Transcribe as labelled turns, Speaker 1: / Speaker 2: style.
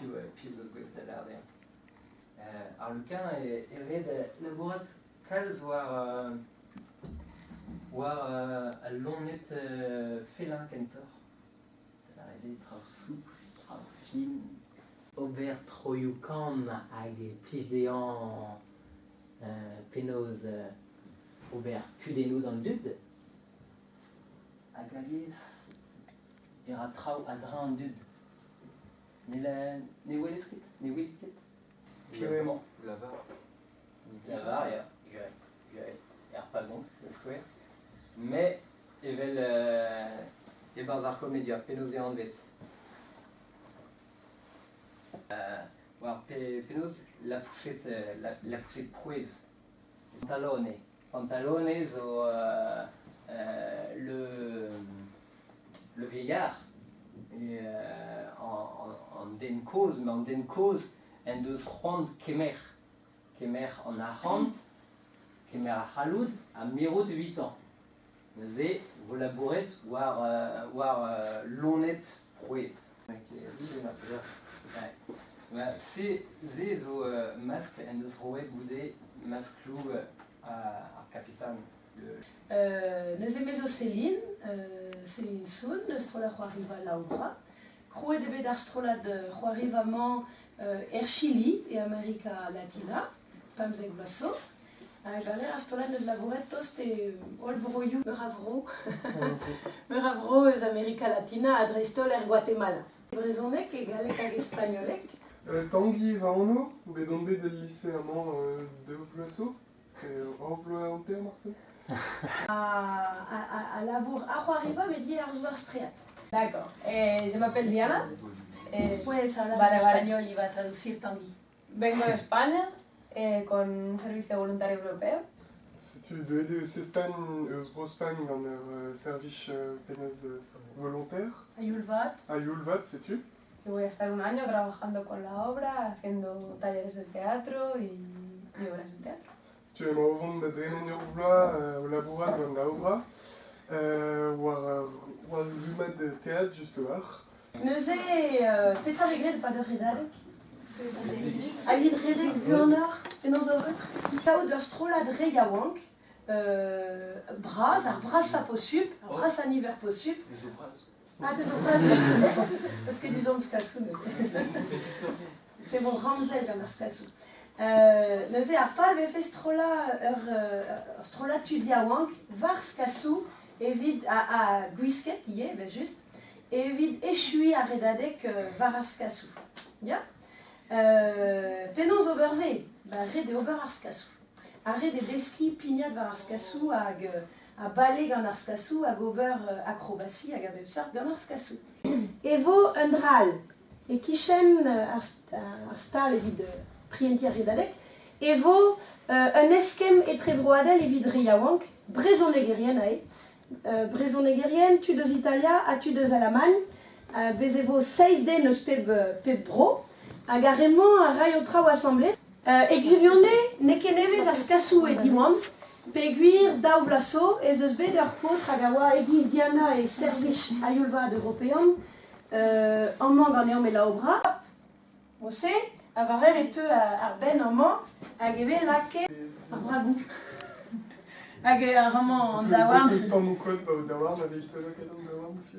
Speaker 1: Piv piv zo gouest da lâret dezhañ. Ar Lukain e ret labourat kalz war war al loened felin kentoc'h. Da lâret eo traoù soupl, traoù fin. Ober troioù-kamm hag e plij dezhañ penaos ober kudennoù d'an dud. Hag alies e ra traoù a-dreñv an dud. Ne welez ket? Ne welit ket?
Speaker 2: Piv emañ? Lavar.
Speaker 1: Lavar, ya. Er pagon, da skouer. Mais evel e-barzh ar komedia, penaos eo anvet? War penaos lapoused lapoused prouez. Pantalone. Pantalone zo le, le vieillard, et an den kozh, mais an den kozh en deus c'hoant kemer, kemer an arc'hant, kemer ar c'halloud ha mirout evitañ. Neuze vo labouret war war loened prouez. Se se zo maskl en deus roet goude maskloù ar kapitan.
Speaker 3: Neuze me zo Céline, Céline Soun, eus strollad c'hoariva Laoura. Krouet eo bet ar strollad c'hoariva-mañ er Chili, e Amerika Latina, 15 vloaz zo. Hag war-lerc'h ar strollad 'neus labouret tost e holl broioù meur a vro, meur a vro eus Amerika Latina ha dreist-holl er Guatemala. Brezhoneg, e galleg hag e spagnoleg.
Speaker 2: Tangi va anv, bet on bet el lise amañ daou vloaz zo, pe ur vloaz hanter marse.
Speaker 3: A labour ar c'hoariva met ivez ar zouar-streat.
Speaker 4: D'accord. Je m'appelle Diana.
Speaker 3: Puedes hablar
Speaker 4: Vale,
Speaker 3: en
Speaker 4: vale.
Speaker 3: español y va a traducir Tanguy.
Speaker 4: Vengo de España con un servicio voluntario europeo.
Speaker 2: Setu deuet eo eus Spagn, eus Bro-Spagn gant ur servij penaos volontaire.
Speaker 3: A-youl vat.
Speaker 2: A-youl vat, setu.
Speaker 4: Y voy a estar un año trabajando con la obra, haciendo talleres de teatro y obras de teatro.
Speaker 2: Setu emañ o vont da dremen ur vloaz o labourat gant la obra war war rummad teatr just a-walc'h.
Speaker 3: Neuze, petra vez graet e-pad ur redadeg? Hag int redek buanoc'h? Penaos ober? Kaout ur strollad re yaouank, bras, ar brasañ posupl, ar brasañ niver posupl. Ah, te zo bras Parce que disons skasoù neuze. Te vo ramzel gant ar skasoù. Neuze ar pal vefe strollañ ur, ur strollad tud yaouank war skasoù evit ha gwisket ivez evel-just evit echuiñ ar redadeg war ar skasoù. Ya? Penaos ober se? Ba ret eo ober ar skasoù. Ha ret eo deskiñ pignat war ar skasoù hag ha bale gant ar skasoù hag ober akrobasi hag a bep seurt gant ar skasoù. E vo un dra all. E-kichen ar stal evit prientiñ ar redadeg e vo un eskemm etrevroadel evit re yaouank, brezhonegerien aze, brezhonegerien, tud eus Italia ha tud eus Alamagn. Bez' e vo seizh den eus pep, pep bro hag ar re-mañ a raio traoù asambles. E gwirionez n'eo ket nevez ar skasoù e Diwan peogwir daou vloaz zo ez eus bet ur paotr hag a oa e-giz Diana e servij a-youl-vat european amañ ganeomp e Laobra. Mod-se, ha war-lerc'h e teu ar benn amañ hag e vez lakaet ar bragoù. Hag ar amañ an daouarn.
Speaker 2: Peus tammoù koad 'ba o daouarn a vez lakaet an daouarn aussi.